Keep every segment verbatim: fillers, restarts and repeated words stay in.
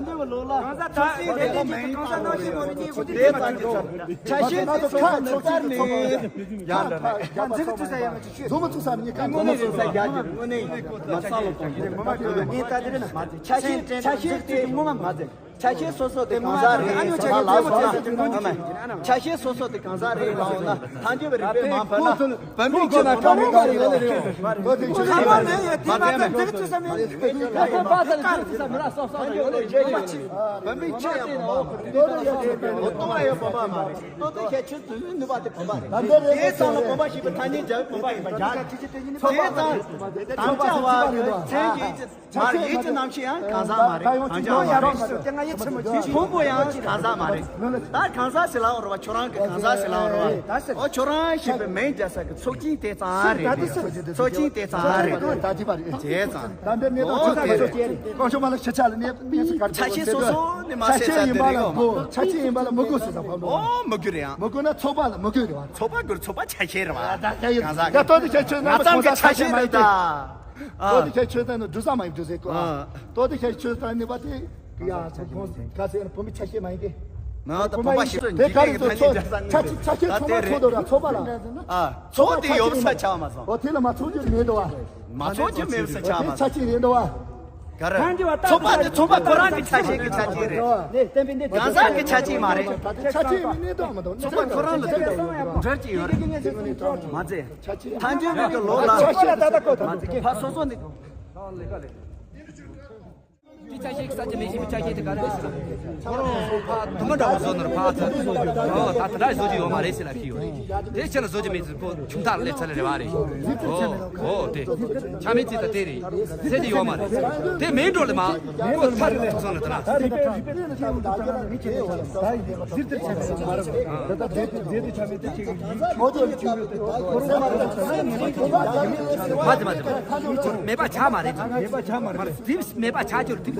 ད་འདི་བ་ལོ་ལ། གང་ཟག་ད་ལས་དེ་གི་གང་ཟག་ནང་བཞིན་མོ་རེད་ཉིད་ཁོ་དེ་དེ་མ་ཚོད་ཚོད། ཆ་ཤས་དེ་སོ་སོ་ནི་བསྟར་ནས། ཡང་འཛིན་གི་ཚུལ་ས་ཡང་མ་ཅིག་ཤོད། ཟོ་མོ་ཚུགས་ས་ནི་གང་ཟོ་མོ་ཚུགས་ས་རྒྱ་ཆེ་དངོས་གནས་མ་ས་ལོ་གོང་གི་ངས་ད་དེ་རེད་ན། ཆ་ཤས་ཆ་ཤས་དེ་ངོ་མ་མ་ཚད། ཆ་ཤས་སོ་སོ་དེ་གང་ཟག་རེད། ཨ་ནི་ཆ་ཤས་ཚོད་མ་ཚད་ཅིག་ངོ་མ། ཆ་ཤས་སོ་སོ་དེ་གང་ཟག་རེད་ལབ་ན་ཐང་རྒྱལ་བའི་རིག་པའི་མང་ཕན་ན་བོན་པའི་ཆོས་ཚོ་ཐང་རྒྱལ་བའི་རིག་པའི་མང་ཕན་ན། ཁ་མ་མེད་ཡ་དེ་མ་ཚད་འཛིན་གི་ཚུལ་ས་མེད། ཁ་པ་ས་ལ་འཛིན་གི་ཚུལ་ས་མེད་ར་སོག་སོག་ལ་ཡོད་ལ་ཡོད་ཅེས་ཡོད། བོན་པོའི་ཆོས་ཡང་བོན་པ་མ་རེད། ལྟོ་ལ་ཡང་བོན་པ་མ་རེད། ལྟོ་ལྟོ་ཁྱད་ཆོས་དུས་ནུས་པ་དེ་བོན་པ་རེད། དེའི་ཙམ་ལ་བོན་པ་ཞེས་པའི་ཐ་སྙད་རྒྱག་བོན་པ་ཡིན་པ་རྒྱག་དེའི་ཙམ་དམ་བཅའ་བ་མཚན་གྱི་མར་ཡིད་ཀྱི་རྣམ་ཤེས་ཡང་གང་ཟག་མ་རེད། གང་ཟག་མ་རེད། ཕུང་པོ་ཡང་གང་ཟག་མ་རེད། ད་གང་ཟག་ཟེར་ལའང་རེད་བ། ཁྱོད་རང་གི་གང་ཟག་ཟེར་ལའང་རེད་བ། ཨོ་ཁྱོད་རང་ཞེས་པའི་མིང་རྒྱག་ས་གི་ཚོགས་ཆེན་དེ་ཙང་རེད། ཚོགས་ཆེན་དེ་ཙང་རེད། ད་དེ་བ་རེད། བྱས་ཙང་། ད་འདི་གནས་སྟངས་ཨོ་ཆ་དེ་ཚང་རེད། ཚོགས་ཆེན་གང་བྱུང་མ་ལ་ཤི་ཆ་ལ་གནས་གནས་ས་ག་ཆ་ཤས་སོ་སོ་ནས་མ་ཟེར་ས་དེ་རེད་ཡོད་མ། ཆ་ཤས་ཡིན་པ་ལ་མི་དགོས་ཟེར་ས་བམ་པོ། ཨོ་མི་དགོས་རེད་ཡང་། མི་དགོས་ན་ཚོགས་པ་ལ་མི་དགོས་རེད་བ། ཚོགས་པ་དགོས། ཚོགས་པ་ཆ་ཤས་རེད་བ། ད་ཡིན་གང་ཟག་གི། ད་ལྟོ་དེ་ཆ་ཤས་ང་ཚང་གི་ཆ་ཤས་མ་ཡིན་ད། ལྟོ་དེ་ཆ་ཤས་ཆོས་ཚན་ནི་འབྲུ་ས་མ་ཡིན་འབྲུ་ཟེར་གོ། ལྟོ་དེ་ཆ་ཤས་ཆོས་ཚན་ནི་བ་དེ། ཡ་ཁ་སེ་བོད་མི་ཆ་ཤས་མ་ཡིན་ཏེ། ན་ད་བོད་པ་ཞིག་དེ་ག་རེ་ཚོ་ཚོ་ཆ་ཆ་ཆ་ཆ་ཚོགས་པ་ཚོགས་འདུག་ར། ཚོགས་པ་ལ། ཨ་ཚོགས་དེ་ཡོད་ས་ཆགས་མ་སོང་། འོ་དེ་ལ་མ་ཚོགས་རྒྱུ་མེད་འདུག་བ། མ་ཚོགས་རྒྱུ་མེད་ས་ཆགས་མ་སོང་། ཆ་ཆེ་རེད་འདུག་བ། ག་རེ། ཚོགས་པ་དེ་ཚོགས་པ་ཁོ་རང་གི་ཆ་ཤས་ཀྱི་ཆ་ཤས་རེད། གང་ཟག་གི་ཆ་ཤས་མ་རེད། ཆ་ཆེ་མི་གནས་དོགས་མ་གཏོགས། ཚོགས་པ་ཁོ་རང་ལ་འབྲེལ་གྱི་ཡོད་རེད། མ་ཚད། ཐང་ཆེན་མི་གི་ལོ་ལ། ཆ་ཤས་ལ་ད་ལྟ་གོ་ད། ཕ་སོ་སོ་ནི། དེ་ཆ་ཤས་ཀྱི་ས་ཆ་མེད་ཤེས་པའི་ཆ་ཤས་དེ་ག་རེ་ཟེར་ན། ཁོ་རང་ཚོ་ཕ་དུ་མ་འདྲ་བ་བཟོ་ནོར་ཕ་ཚ། ཨོ་ད་དེ་འདྲ་བཟོ་རྒྱུ་ཡོད་མ་རེད་ཟེར་ལ་ཤི་ཡོད་རེད། དེ་ཆ་ལ་བཟོ་རྒྱུ་མེད་ཚེ་ཁོ་ཆུང་ཐག་ལས་ཚ་ལས་རེ་བ་རེད། ཨོ་ཨོ་དེ་ཆ་མེད་ཚེ་ད་དེ་རེད། ཟེར་རྒྱུ་ཡོད་མ་རེད། དེ་མེད་འགྲོ་ལ་མ་ཁོ་ཚ་རེད་སོང་ལ་དེ་ན། མ་དེ་མ་དེ་མེད་པ་ཆ་མ་རེད། མེད་པ་ཆ་མ་རེད། དེ་མེད་པ་ཆ་ཁྱོད་དེ་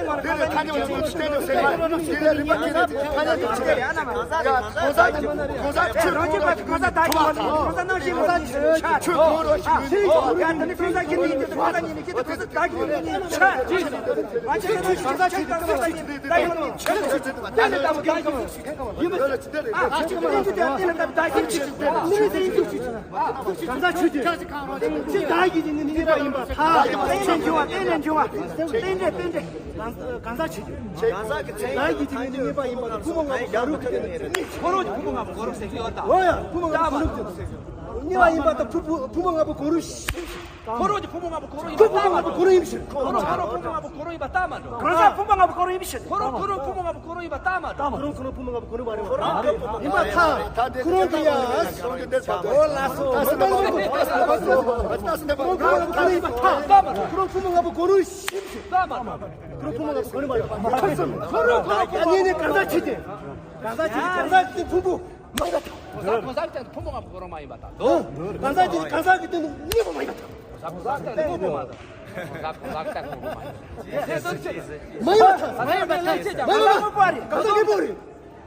གང་ཟག་ཆོས་ཅན། ཅི་བདག་གིས་ཀྱང་ནི་ཉེས་པ་ཡིན་པར་ཐལ། རྟེན་འབྱུང་བ། རྟེན་ལས་འབྱུང་བ། རྟེན་འབྲེལ། རྟེན་འབྲེལ། གང་ཟག་ཆོས་ཅན། བདག་གིས་ཀྱང་ནི་ཉེས་པ་ཡིན་པར་ཐལ། ཕུང་པོ་ལྔ་པོ་གང་རུང་གི་སྟེང་ནས། ཁོ་རང་གི་ཕུང་པོ་ལྔ་པོ་གང་རུང་ཟེར་གྱི་ཡོད་ད། འོ་ཡ། ཕུང་པོ་ལྔ་པོ་གང་རུང་གི་སྟེང་ནས། ཉེས་པ་ཡིན་པར་ཐལ། ཕུང་པོ་ཕུང་པོ་ལྔ་པོ་གང་རུང་ཞིག་ཁོ་རང་གི་ཕུང་པོ་ལྔ་པོ་གང་རུང་ཡིན་པ་ཁོ་ཕུང་པོ་ལྔ་པོ་གང་རུང་ཡིན་པ་ཞིག་ཁོ་རང་ཁོ་རང་ཕུང་པོ་ལྔ་པོ་གང་རུང་ཡིན་པ་རྟགས་མ་འགྲོ། གང་ཟག་ཕུང་པོ་ལྔ་པོ་གང་རུང་ཡིན་པ་ཞིག་ཁོ་རང་ཁོ་རང་ཕུང་པོ་ལྔ་པོ་གང་རུང་ཡིན་པ་རྟགས་མ་འགྲོ། ཁོ་རང་ཁོ་རང་ཕུང་པོ་ལྔ་པོ་གང་རུང་མ་རེད་པ། ཡིན་པ་ཐལ། ཁོ་རང་གི་ཡ། འོ་ལགས་སོ། ཁོ་རང་ཕུང་པོ་ལྔ་པོ་གང་རུང་ཡིན་པ་ཐལ། ཁོ་རང་ཕུང་པོ་ལྔ་པོ་གང་རུང་ཞིག་ཁོ་རང་ཕུང་པོ་ལྔ་པོ་གང་རུང་མ་རེད་པ། ཁོ་རང་ཁོ་རང་ཁོ་རང་ཁོ་རང་ཁོ་རང་གང་ཟག་ཆོས་ཅན། གང་ཟག་ཆོས་ཅན། གང་ཟག་གི་ཕུང་པོ། གང་ཟག་གང་ཟག་གི་སྟེང་དུ་ཕུང་པོ་ལྔ་པོ་གང་རུང་མ་ཡིན་པ་དང་། གང་ཟག་དེ་གང་ཟག་གི་སྟེང་དུ་གཉིས་པོ་མ་ཡིན་པ་དང་། གང་ཟག་གང་ཟག་གི་སྟེང་དུ་ཕུང་པོ་མ་དང་། གང་ཟག་གང་ཟག་གི་སྟེང་དུ་ཕུང་པོ་མ་ཡིན་པ་དང་། མ་ཡིན་པ་དང་། མ་ཡིན་པ་དང་། གང་ཟག་གཉིས་པོ་རེད།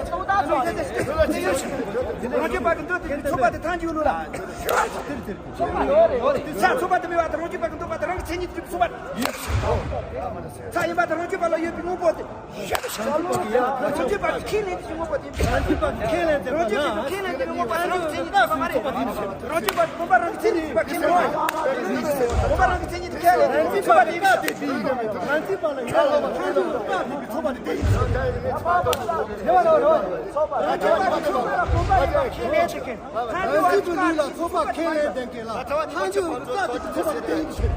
རེད། རང་རྒྱུད་པ་གི་འདོད་དེ་ཚོགས་པ་དེ་ཐང་རྒྱུད་ལུགས་ལ། ས་ཚོགས་པ་དེ་མེད་པ་དང་རང་རྒྱུད་པ་གི་འདོད་པ་དང་རང་གི་མཚན་ཉིད་དེ་ཚོགས་པ། ས་ཡིན་པ་དང་རང་རྒྱུད་པ་ལ་ཡོད་པའི་དངོས་པོ་དེ། རང་རྒྱུད་པ་གི་ཁས་ལེན་དེ་ངོ་བོ་དེ། རང་རྒྱུད་པ་གི་ཁས་ལེན་དེ་རང་རྒྱུད་པ་གི་ཁས་ལེན་དེ་ངོ་བོ་དེ་རང་གི་མཚན་ཉིད་དེ་མ་རེད། རང་རྒྱུད་པ་གི་བུམ་པ་རང་གི་མཚན་ཉིད་དེ་ཁས་ལེན་དེ། བུམ་པ་རང་གི་མཚན་ཉིད་དེ་ཁས་ལེན་དེ་ཚོགས་པ་དེ་ཡིན་ན་དེ་དེ་ཡིན། རང་རྒྱུད་པ་ལ་ཡོད་ལ་བ་ཐང་རྒྱུད་པ་དེ་དེ་ཡིན། རེ་བ་རེ་བ་རེ་བ། རང་རྒྱུད་པ་གི་བུམ་པ་ལ་བུམ་པ་ཡོད་ཁས་ལེན་དེ་ཁས། རང་རྒྱུད་པ་ལ་ཚོགས་པ་ཁས་ལེན་དེ་ཁས་ལ་ཐང་རྒྱུད་པ་དེ་ཚོགས་པ་དེ་ཡིན་ཞེས།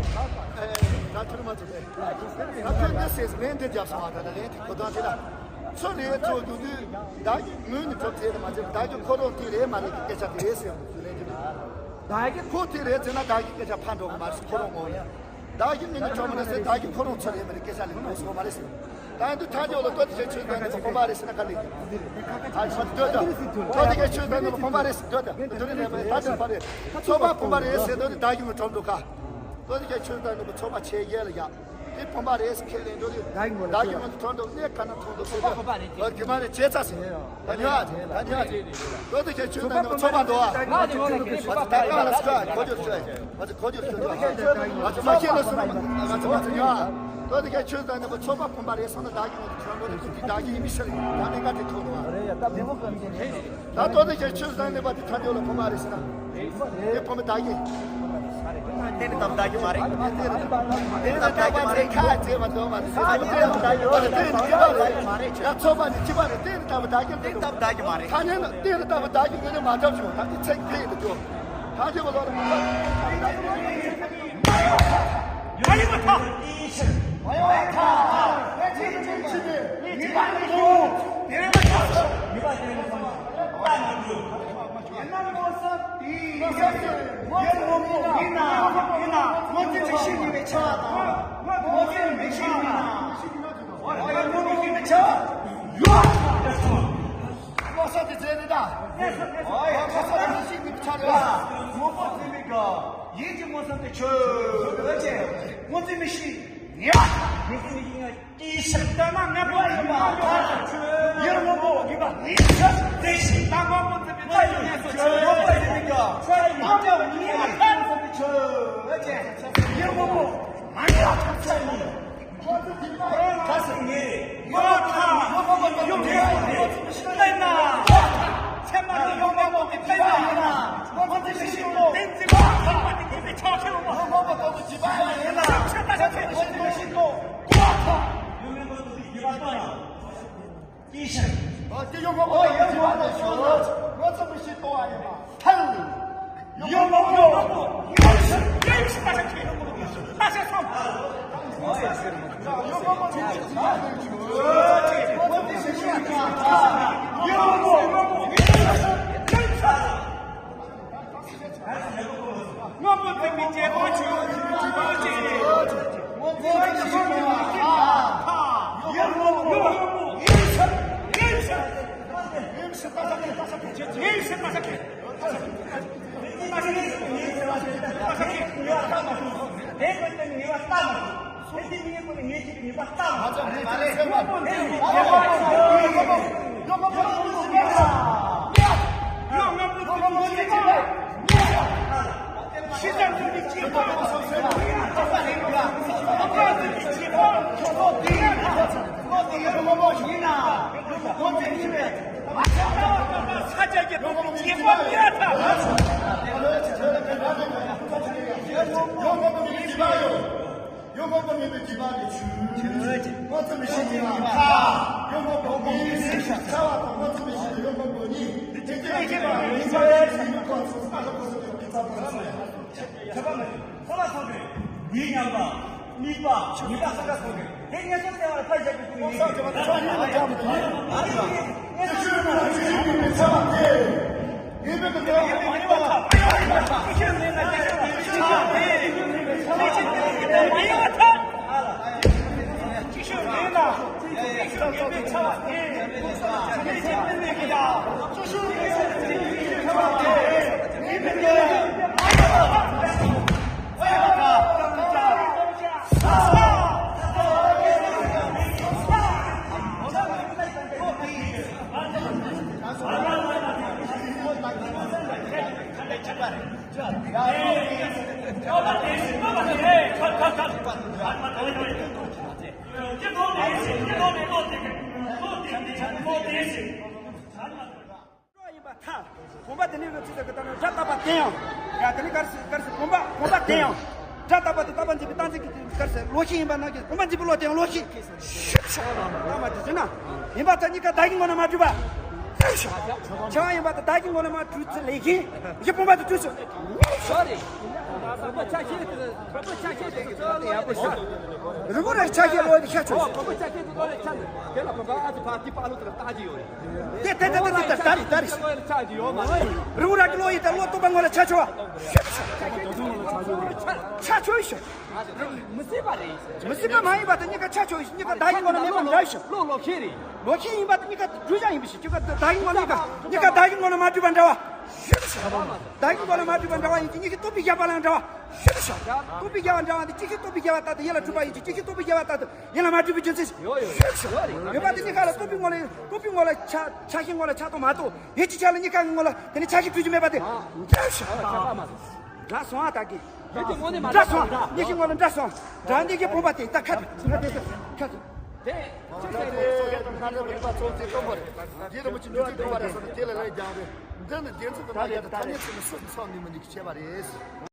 ད་ཐུར་མ་ཚོགས་པས། ད་ཁོས་འདི་ཟེར་ལན་འདི་རྒྱབ་སོང་བ། ད་ལན་དེ་གོ་སྟངས་དེ་ལ། ཚུར་ལན་ཚུར་རྒྱུག་དུས་བདག་གི་ངོས་ནས་གྲུབ་ཚེ་དེ་མ་ཚད་བདག་གི་ཁོ་རང་དེ་རེད་མ་རེད་ཀྱི་སྐད་ཆ་དེ་རེད་ཟེར་ཡོང་དུས་ཚུར་ལན་དེ་རེད། བདག་གི་ཁོ་དེ་རེད་ཟེར་ན་བདག་གི་སྐད་ཆ་ཕར་འགྲོ་གི་མ་རེད་ཟེར། ཁོ་རང་ངོས་ནས་བདག་གི་ངོས་ནས་གྲུབ་མ་རེད་ཟེར། བདག་གི་ཁོ་རང་ཚུར་རེད་མ་རེད་སྐད་ཆ་ལན་འགྲོ་སོང་མ་རེད་ཟེར། ད་འདི་ཐང་རྒྱུད་ལ་ལྟོས་དེ་ཁྱེད་ཆོས་ལྡན་འདི་བུམ་པ་རེད་ཟེར་ན་ག་ལེ། ཨ་ཆོས་ལྡན་འདི་ལྟོས་དེ་ཁྱེད་ཆོས་ལྡན་འདི་བུམ་པ་རེད་ཟེར་ལྟོས་དེ་འདི་རེད་མ་རེད། ད་འདི་བུམ་པ་རེད། ཚོགས་པ་བུམ་པ་རེད་ཟེར་ལྟོས་དེ་བདག་གི་ངོས་གྲུབ་འགྲོ་ག་ལྟོས་དེ་ཁྱེད་ཆོས་ལྡན་འདི་ཚོགས་པ་ཆེ་རྒྱལ་ལ་ཡ། དེ་བུམ་པ་རེད་ཟེར་ཁས་ལེན་འགྲོ་དུས། བདག་གི་ངོས་ནས་གྲུབ་འགྲོ་གནས་ག་ན་མཐོང་འདུག་ཟེར་དུས། ཨོ་དེ་མ་རེད་བྱས་ཚར་ཟེར། ད་ཉོ་ཨ་ད་ཉོ་ཨ། ལྟོས་དེ་ཁྱེད་ཆོས་ལྡན་འདི་ཚོགས་པ་འདུག་ཨ། ང་ཚོ་ད་ག་ལ་སུ་ག་གོ་རྒྱུར་ཤོད། ང་ཚོ་གོ་རྒྱུར་ཤོད། ང་ཚོ་མ་ཁྱེད་ལ་སུ་ན་ང་ཚོ་ང་ཚོ་ཉོ་ཨ། ལྟོས་དེ་ཁྱེད་ཆོས་ལྡན་འདི་ཚོགས་པ་བུམ་པ་རེད་སོང་ན་བདག་གི་ངོས་ནས་གྲུབ་འགྲོ་དེ་ཁྱེད་ཀྱི་བདག་གི་ཡིན་མི་ཤེས་རེད། ད་ལས་ཀ་དེ་ཐོག་འདུག་ཨ། ད་ལྟོས་དེ་ཁྱེད་ཆོས་ལྡན་འདི་པ་དེ་ཐང་རྒྱུད་ལ་བུམ་པ་རེད་ཟེར་ན། དེ་བུམ་པ་བདག་གི། དེ་ནི་ད་བདག་གི་མ་རེད། དེ་ནི་ད་བདག་གི་མ་རེད། ཁ་རྗེས་མ་འདོད་མ་རེད། དེ་ནི་ད་བདག་གི་མ་རེད། ཡ་ཚོགས་པ་ནི་གཅིག་པ་རེད། དེ་ནི་ད་བདག་གི། དེ་ནི་ད་བདག་གི་མ་རེད། ཐ་སྙད་ནི་དེ་ནི་ད་བདག་གི་ངོས་ནས་མ་འགྲུབ་བྱུང་། ད་དེ་ཚིག་དེ་ཡིན་དུ་འགྲོ། ཐ་སྙད་མ་ལོག་རེད། མ་ཡོང་བ་ཐ། མ་ཡོང་བ་ཐ། མ་ཡོང་བ་ཐ། ཡར་སྔོན་པོ་ཡིན་ན་ཡིན་ན་སྔོན་ཚེ་མི་ཤི་ཉི་མའི་ཆར་པ་དང་། སྔོན་ཚེ་མི་ཤི་ཉི་མ། ཡར་སྔོན་པོ་ཉི་མའི་ཆར་པ། ཡོད། ལོ་གསར་དེ་རྫས་རེད་ད། ལོ་གསར་དེ་མི་ཤི་ཉི་མའི་ཆར་རེད་པ། སྔོན་པོ་འཛིན་པའི་སྐབས་ཡིད་ཀྱི་མངོན་སུམ་དུ་ཆོས་ཅན། སྔོན་ཚེ་མི་ཤི་ཉི་མ། སྐྱེ་ཤི་ལྟ་ན་ངན་པ་ཡིན་པ། ཡར་སྔོན་པོ་ཉི་མ་ཉི་ཤར། དེ་བཞིན་ད་སྔོན་པོ་འཛིན་པའི་ལྟ་ཡོད་ངེས་སོ། ཆོས་ཡོད་པ་ཡིན་པའི་སྐབས་ཆོས་ཡིན་པ། ཉི་མ་ཉི་མ་ལྟར་འཛིན་པའི་ཆོས་ཅན། ཡར་སྔོན་པོ་མ་ཉི་མ་ཐམས་ཅད་ཡིན། ཁ་སང་ངས་ཡོད་ཁ་ཡོད་ཁ་མ་ཡོད་ཁ་མ་ཡོད་ཁ་མ་ཡོད་ཚུལ་ཤེས་ན། ཚད་མ་ནི་ཡོད་མ་ཡོད་ཀྱི་ཚད་མ་ཡིན་ན། ཁོ་ཚོ་ཞིག་ཤེས་ཏོ། བསྟན་འཛིན་པ་ཚད་མ་དེ་ཉིད་ཀྱི་ཆ་ཤས་ཡོད་མ། ཡོད་མ་ཡོད་ཀྱི་ཇི་བ་ཡང་ཡིན་ན། ཆ་ཤས་ཆ་ཤས་ཤེས་ཏོ་ཤེས་ཏོ། ཡོད་མ་ཡོད་ཀྱི་ཇི་བ་ལྟ་ཡང་། ཡིན་ཤག་ཨ་དེ་ཡོད་མ་ཡོད་ཀྱི་ཇི་བ་དེ་ཤོད་ལ། ཁོ་ཚོ་མི་ཤེས་ཏོ་ཨ་ཡིན་པ། ཐལ། ཡོད་མ་ཡོད། ཡོད་ཤག་ཡོད་ཤག་ད་ཤག་ཁྱེད་ཡོད་མ་ཡོད་ད་ཤག་སོང་། ཡོད་མ་ཡོད་མིན་པའི་སྒྱུ་མ་ནི་ཆོས། ཁོ་ཚོ་མི་ཤེས་ཀྱི་ཡང་ཁ། ཡོད་མ་ཡོད་མིན་པའི་སྒྱུ་མ་ནི་ཤེས་བྱ་བ་དང་ཁོ་ཚོ་མི་ཤེས་ཀྱི་ཡོད་མ་ཡོད་ནི། དེ་ཚོ་མི་ཤེས་པ་ཡིན་པ་ཡིན་ཁོ་ཚོ་ས་ལ་ཁོ་ཚོ་གི་རྩ་བ་ཚོ་ཡང་ཁྱབ་པ་མ་ཡིན། ས་ལ་ཁོ་ཚོས་མི་ཉམས་པ། གཉིས་པ། གཉིས་པ་ས་ཁ་ཚོ་གི་དེ་ཉེ་ཚོ་ལྟེ་བར་ཕར་བཞག་གི་དུས་ཡིན། ས་ཁ་ཚོ་ཡིན་ལ་ཁྱབ་མི་ཐུབ་ཡིན། ཨ་ནི་ཉེ་ཚོ་ལྟེ་བར་ཕར་བཞག་གི་དུས་ཡིན། ཡིན་པ་ཐལ། བུམ་པ་དེ་ནས་ལོ་ཚིགས་ཀྱི་ལྟར་ན་སྒྲ་རྟག་པ་དེ་ཡང་། ཡང་དེ་ནས་ག་རེ་ཟེར་ག་རེ་ཟེར་བུམ་པ་བུམ་པ་དེ་ཡང་། སྒྲ་རྟག་པ་དེ་རྟག་པ་འཛིན་པའི་རྟག་འཛིན་གྱི་ག་རེ་ཟེར་བློ་ཤེས་ཡིན་པ་ན་གི་བུམ་པ་འཛིན་པའི་བློ་དེ་ཡང་བློ་ཤེས། ཤུགས་ཆེ་བ་རྟག་མ་དེ་ཟེར་ན། ཡིན་པ་ད་གཉིས་ཀ་བདག་གི་ངོ་ན་མ་གྲུབ་པ། ཤུགས་ཆེ་བ་ཡིན་པ་ད་བདག་གི་ངོ་ན་མ་གྲུབ་ཚུལ་ལས་གཞན་གྱི་བུམ་པ་དེ་གྲུབ་ཚུལ། རིང་པོ་རེ་ཆ་ཤས་བློ་དེ་ཤ་ཆོས། རིང་པོ་རེ་ཆ་ཤས་བློ་དེ་ཤ་ཆོས། དེ་ལ་བུམ་པ་ཨ་ཙི་ཕ་ཏི་པ་ལོ་དེ་ལ་ལྟ་གི་ཡོད་རེད། དེ་དེ་དེ་དེ་དེ་ད་རེད་ད་རེད། རི་བོ་ར་གི་བློ་ཡིན་ད་བློ་སྟོང་པ་ངོ་ལ་ཆ་ཆོ་བ། ཆ་ཆོ་ཡི་ཤོད། མི་སྲིད་པ་རེད། མི་སྲིད་པ་མ་ཡིན་པ་དེ་གཉིས་ཀ་ཆ་ཆོ་ཡི་ཤོད། གཉིས་ཀ་བདག་གི་ངོ་ལ་མེད་པ་འདྲ་ཡི་ཤོད། བློ་བློ་ཤེས་རེད། བློ་ཤེས་ཡིན་པ་དེ་གཉིས་ཀ་གྲུབ་ཀྱང་ཡིན་པ་ཤོད། གཉིས་ཀ་བདག་གི་ངོ་ལ་མ་གྲུབ་པ་འདྲ་བ། བདག་གི་ངོ་ལ་མ་གྲུབ་པ་འདྲ་བ་ཡིན་གྱི་གཉིས་ཀྱི་རྟོག་པའི་བཞག་པ་ལ་འདྲ་བ། རྟོག་པའི་བཞག་པ་འདྲ་བ་དེ་གཅིག་གིས་རྟོག་པའི་བཞག་པ་ལྟར་དུ་ཡིད་ལ་གྲུབ་པ་ཡིན་གྱི་གཅིག་གིས་རྟོག་པའི་བཞག་པ་ལྟར་དུ། ཡིད་ལ་མ་གྲུབ་པའི་རྒྱུ་མཚན་ཞིག་ཡོད་ཡོད་ཡོད་རེད། ཡོད་པ་དེ་གཉིས་ཀ་ལ་རྟོག་པའི་ངོ་ལ་རྟོག་པའི་ངོ་ལ་ཆ་ཆ་ཤས་ངོ་ལ་ཆགས་སྟངས་མ་གཏོགས་ཡིད་ཀྱི་ཆ་ལ་གཉིས་ཀ་གི་ངོ་ལ་དེ་ནི་ཆ་ཤས་གྲུབ་རྒྱུ་མེད་པ་དེ། འདྲ་ཞིག་འདྲ་སོང་ཨ་ད་གི། ཡིད་ཀྱི་ངོ་ནས་མ་འདྲ་སོང་། གཉིས་ཀྱི་ངོ་ལ་འདྲ་སོང་། འདྲ་འདི་གི་བུམ་པ་དེ་ད་ཁ་ཁ་ཁ་དེ་ཅི་ཟེར་ནས་སོ་སྐད་དང་ཁ་དེ་རིག་པ་ཚོ་ཚེ་སྟོན་པ་རེད། རྗེ་རིན་པོ་ཆེ་འཇུ་ཆོས་སྟོན་པ་རེད་ཟེར་ནས་དེ་ལ་ལན་རྒྱག་རེད། འདི་ནི་རྒྱལ་ཚབ་ཀྱི་མ་རྒྱག་ཏུ་ཐ་སྙད་ཚིག་ནི་སུ་ཚང་ནི་མི་འདུག་ཅེས་པ་རེད།